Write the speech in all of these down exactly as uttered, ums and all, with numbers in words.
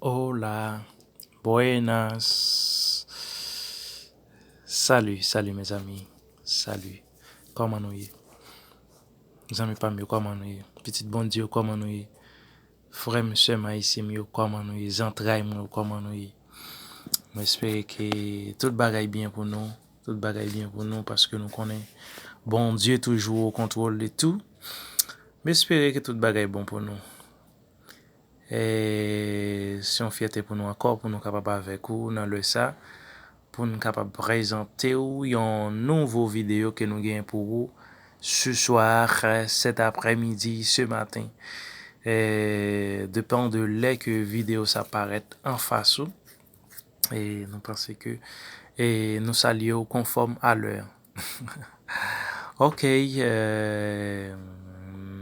Hola, buenas. Salut, salut mes amis. Salut. Kòman nou ye? Zanmi pa m yo, kòman nou ye? Pitit Bondye yo, kòman nou ye? Frè m, sè m, ayisyen m yo, kòman nou ye? Zantray mwen yo, kòman nou ye? Mwen espere ke tout bagay byen pou nou. Tout bagay byen pou nou paske nou konnen Bondye toujou o kontwòl de tou. Mwen espere ke tout bagay bon pou nou. E se yon fyète pou nou ankò pou nou kapab avèk ou nan lè sa, pou n kapab prezante w yon nouvo videyo ke nou genyen pou ou ce soir, cet après-midi, ce matin. E depan de lè ke videyo sa parèt anfas ou. E nou panse ke e nou salye w konfòm a lè. Ok, e,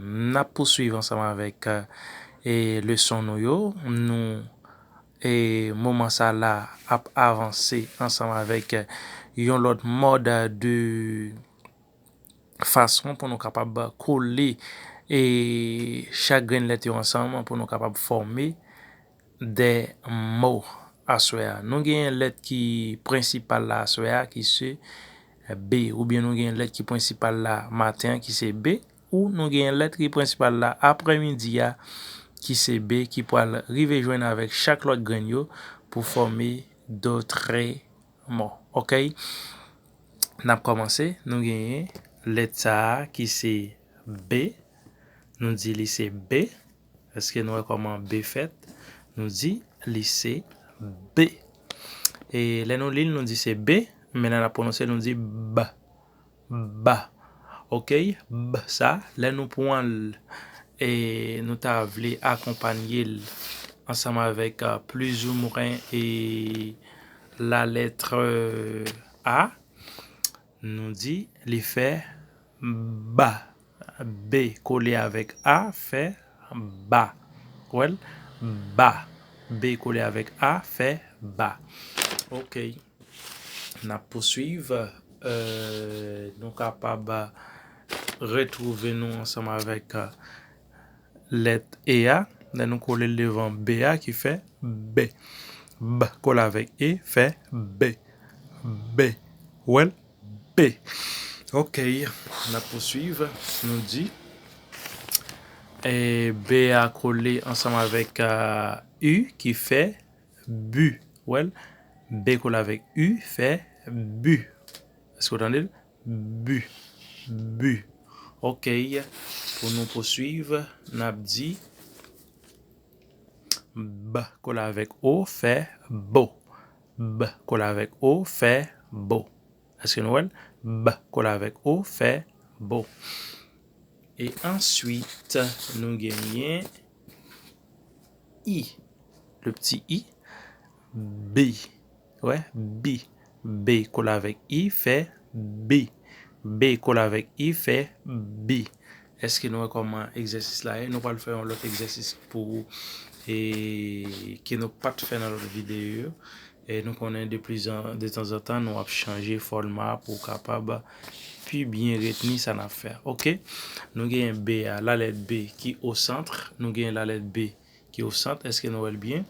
n ap pouswiv ansanm avèk e leson nou yo. Nou e moman sa la ap avanse ansanm avèk yon lòt mòd de fason pou nou kapab kole e chak grenn lèt yo ansanm pou nou kapab fòme de mo aswè a. Nou gen lèt ki prensipal la aswè a ki se B, oubyen nou gen lèt ki prensipal la maten an ki se B, ou nou gen lèt ki prensipal la aprèmidi a ki se B, ki pral rive jwenn avèk chak lòt grenn yo pou fòme dotre mo. Ok? N ap kòmanse. Nou genyen lèt sa a ki se B. Nou di li se B. Èske nou wè kòman B fèt? Nou di li se B. E lè nou li l, nou di se B, men lè n ap pwononse l, nou di B. Ba. Ok? B sa, lè nou pran l e nou ta vle akonpanye l ansanm avèk a, plizoumwen e la lèt A, nou di li fè ba. B kole avèk A fè ba. Wè l? Ba. B kole avèk A fè ba. Ok. N ap pouswiv. E, nou kapab retwouve nou ansanm avèk e, lèt E a. Lè nou kole l devan B a ki fè B. B kole avèk E fè B. B. Wè l? B. Ok. N ap pouswiv. Nou di e, B a kole ansanm avèk e, U ki fè bu. Wè l? B kole avèk U fè bu. Èske w tande l? Bu. Bu. Ok. Pou nou pouswiv, n ap di B kole avèk O fè bo. B kole avèk O fè bo. Èske nou wè l? B kole avèk O fè bo. E answit, nou genyen I. Le pti I. Bi. Wè, bi. B kole avèk I fè bi. B kole avèk I fè bi. Èske nou wè kòman egzèsis la ye? Nou pral fè yon lòt egzèsis pou ou e ke nou pa t fè nan lòt videyo yo. E nou konnen de plizan, de tanzantan, nou ap chanje fòma pou w kapab pi byen retni sa n ap fè. Ok? Nou genyen B a, la lèt B ki o sant. Nou genyen la lèt B ki o sant. Èske nou wè l byen?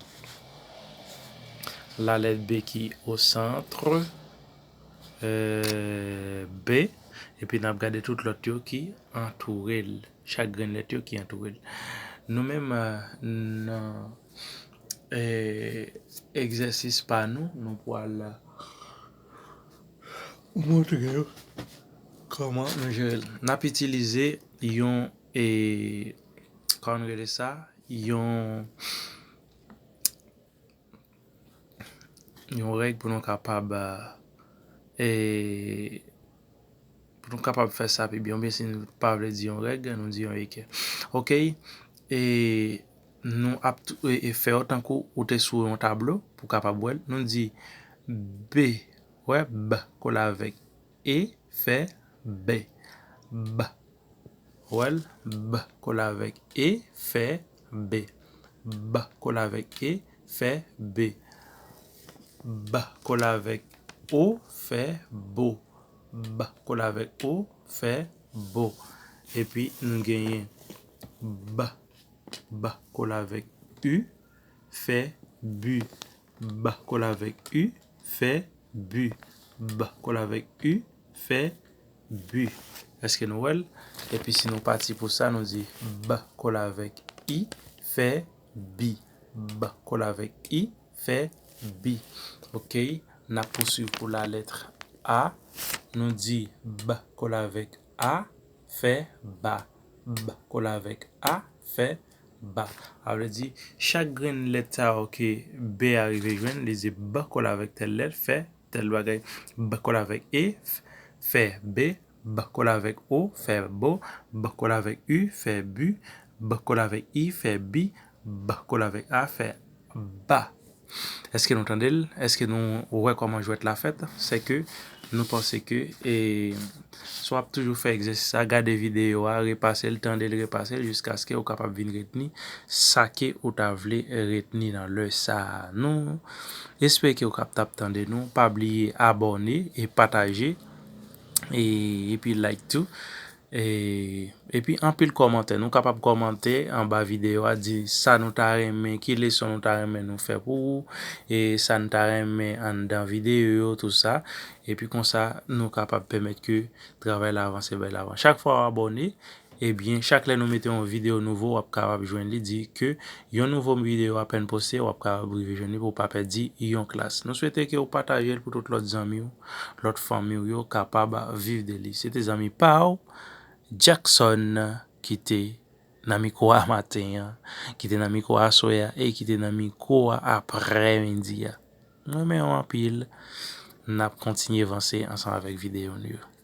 La lèt B ki o sant. E, B. Epi n ap gade tout lòt yo ki antoure l. Chak grenn lèt yo ki antoure l. Nou menm, e, nan e, egzèsis pa nou, nou pral montre yo kòman nou jere l. N ap itilize yon, e, kòman nou rele sa? Yon, yon règ pou nou kapab, e, pou nou kapab fè sa pi byen. Oubyen si nou pa vle di yon règ, nou di yon ekè. Ok? E nou ap tou, e, e fè yo tankou ou te sou yon tablo pou w kapab wè l. Nou di B, wè, B kole avèk E fè B. B. Wè l? B kole avèk E fè B. B kole avèk E fè B. B kole avèk O fè bo. B kole avèk O fè bo. Epi nou genyen B. B kole avèk U fè bu. B kole avèk u, fè bu. B kole avèk u, fè bu. Èske nou wè l? Epi si nou pati pou sa, nou di b kole avèk i, fè bi. B kole avèk i, fè bi. Ok, n ap pouswiv pou la lettre A. Nou di b kole avèk a, fè ba. B kole avèk a, fè ba. Sa vle di, chak grenn lèt sa yo ke b a rive jwenn, li di b kole avèk tèl lèt, fè tèl bagay. B kole avèk e, f-, fè b. B kole avèk o, fè bo. B kole avèk u, fè bu. B kole avèk i, fè bi. B kole avèk a, fè ba. Èske nou tande l? Èske nou wè kòman jwèt la fèt? Se ke nou panse ke, e, si w ap toujou fè egzèsis sa, gade videyo a, repase l, tande l, repase l, jiskaske ou kapab vin retni sa ke ou ta vle retni nan lè sa a. Nou espere ke ou kap t ap tande nou. Pa bliye abòne e pataje, e, epi like tou. E, epi anpil kòmantè. Nou kapab kòmante anba videyo a, di sa nou ta renmen, ki leson nou ta renmen nou fè pou ou, e sa nou ta renmen anndan videyo yo, tou sa. Epi konsa, nou kapab pèmèt ke travay la avanse bay lavan. Chak fwa w abòne, ebyen, chak lè nou mete yon videyo nouvo, w ap kapab jwenn li, di ke yon nouvo videyo apèn poste, w ap kapab rive jwenn li pou w pa pèdi yon klas. Nou swete ke w pataje l pou tout lòt zanmi w, lòt fanmi w yo kapab viv de li. Se te zanmi pa w, Jackson, ki te nan mikwo a maten an, ki te nan mikwo a aswè a, e ki te nan mikwo a aprèmidi a. M renmen w anpil. N ap kontinye vanse ansanm avèk videyo nou yo.